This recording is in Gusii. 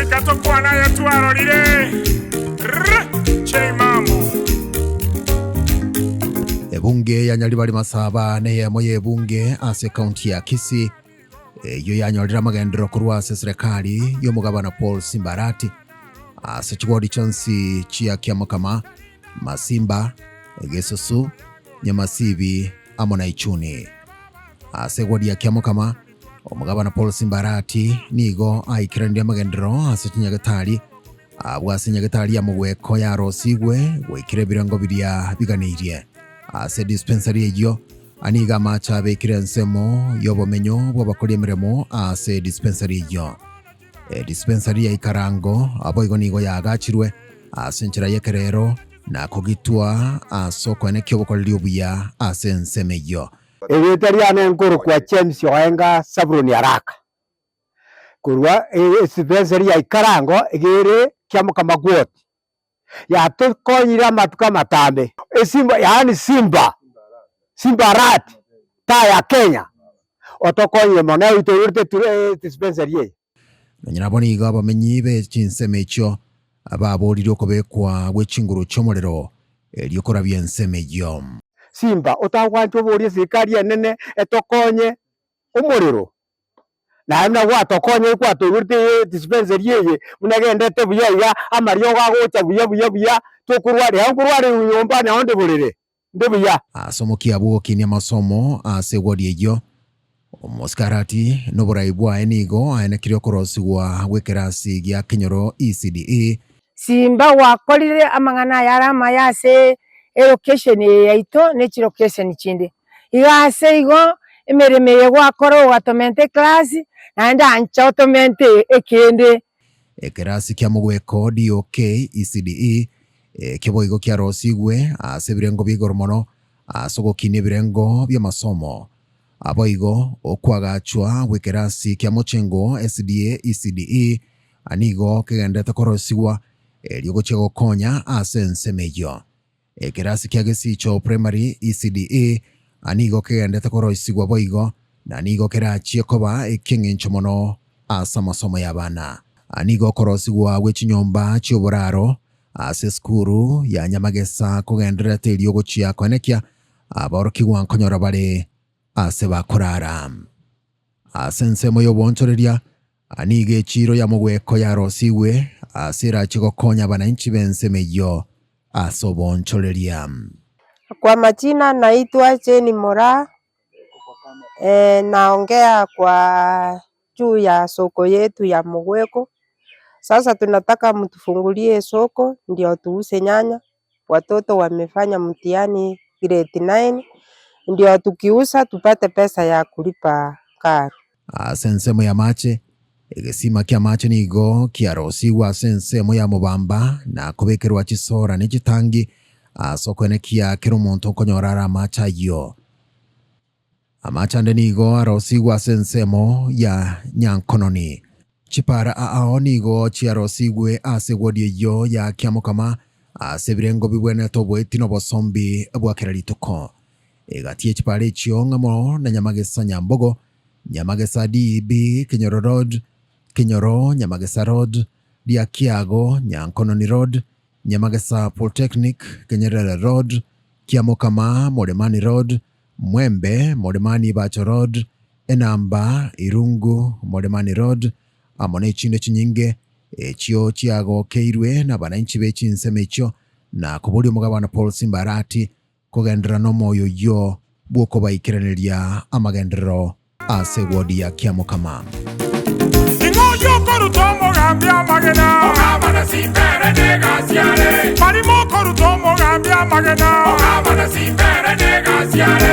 Goika tokwane aya twarorire. Rr, J Mambo. Ebunge ya Nyaribari Masaba neyemo y'ebunge ase ekaunti ya Kisii eyio yanyorire amagenderero korwa ase eserekari y'omogabana Paul Simbarati ase chigwori chionsi chia Kiamokama, Masimba, Gesusu, Nyamasibi amo na Ichuni. Ase egwori ya Kiamokama, omogabana Paul Simbarati nigo aikeranirie amagenderero ase chinyagetari abwo ase nyagetari ya mogweko yarosigwe goikera ebirengo biria biganeirie. Ase dispensary eyio nigo amache abekire ensemo y'obomenyo bw'abakori emeremo ase dispensary eyio. Edispensary ya Ikarango boigo nigo yaagachirwe ase enchera y'ekerero na kogitwa ase okoenekia obokoreri obuya ase ensemo eyio. Erieta riane nkorokwa James Oenga Sabuloni Araka, korwa edispensary ya Ikarango iga ere Kiamokama Ward, yatokonyire amatuko amatambe. Esimba yaani simba, Simba Arati, taa ya Kenya, otokonyire mono na oitoirete dispensary eye. Nonya nabo nigo abamenyi be chinsemo echio baboririe okobekwa gwe chinguru chi'omorero erio korabia ensemo eyio. Simba otagwancha oborie eserikari enene etokonye omorero, naye buna gwatokonyire gwatoigorete dispensary eye buna egendete buya iga, amariogo agocha buya buya buya, tokorwaria, nkorwaria nyomba nonye onde borere. Nde buya. Ase omokia bw'ogokinia amasomo ase egwori eyio, omosikarati noborai bwaye nigo aenekirie okorosigwa gw'ekerasi gia kenyoro ECDE. Simba gwakorire amang'ana aya are amaya ase elocation eye yaito ne chilocation chinde. Iga ase igo emeremo eye gwakora ogatomenta eclass naende ancha otomente ekende. Ekerasi kia mogweko DOK ECDE Ekio boigo kiarosigwe ase ebirengo bia igoro mono ase ogokinia ebirengo bi'amasomo. Boigo okoagachwa gw'ekerasi kia mochengo SDA ECDE nigo kegenderete korosigwa erio gochia gokonya ase ensemo eyio. Ekerasi kia Gesicho Primary ECDE nigo kegenderete korosigwa boigo na nigo kerachie koba eki'engencho mono ase amasomo y'abana. Nigo okorosigwa gwe chinyomba chi'oboraro Ase esukuru ya nyamagesa kogendererete erio gochia koenekia aborokigwa nkonyora bare ase bakorara. Ase ensemo y'oboonchoreria, nigo echiiro ya mogweko yarosigwe ase erachie gokonya abananchi b'ensemo eyio ase oboonchoreria. Kwa majina naitwa Jane Moraa, naongea kwa juu ya soko yetu ya Mugweko. Sasa tunataka mtufungulie soko ndio tuuze nyanya, watoto wamefanya mtihani grade 9 ndio tukiuza tupate pesa ya kulipa karo. Ase ensemo y'amache, egesima ki'amache nigo kiarosigwe ase ensemo ya mobamba na kobekerwa chisora ne chitangi ase okoenekia kera omonto okonyora are amache ayio. Amache ande nigo arosigwe ase ensemo ya Nyankononi. Chipara aao nigo chiarosigwe ase egwodi eyio ya Kiamokama ase ebirengo bibwenerete oboeti na obosombi bwa kera rituko. Egati ye chipara echio ng'amo na Nyamagesa Nyambogo, Nyamagesa DEB, Kenyoro Road, Kenyoro Nyamagesa Road, Riakiago Nyankononi Road, Nyamagesa Polytechnic, Kenyerere Road, Kiamokama Moremani Road, Mwembe, Morimani Ibacho Road, Enamba, Irungu, Morimani Road, amo nechinde chinyinge, echio chiagokeirwe nabananchi be chinsemo echio, na koboria omogabana Paul Simbarati kogenderera nomoyo oyio bw'okobaikeraneria amagenderero ase ewodi ya Kiamokama. Ning'o oyio okoruta omogambi amagena? Ogabana simbere negasi are. Marimo okoruta omogambi amagena. Ogabana simbere negasi are.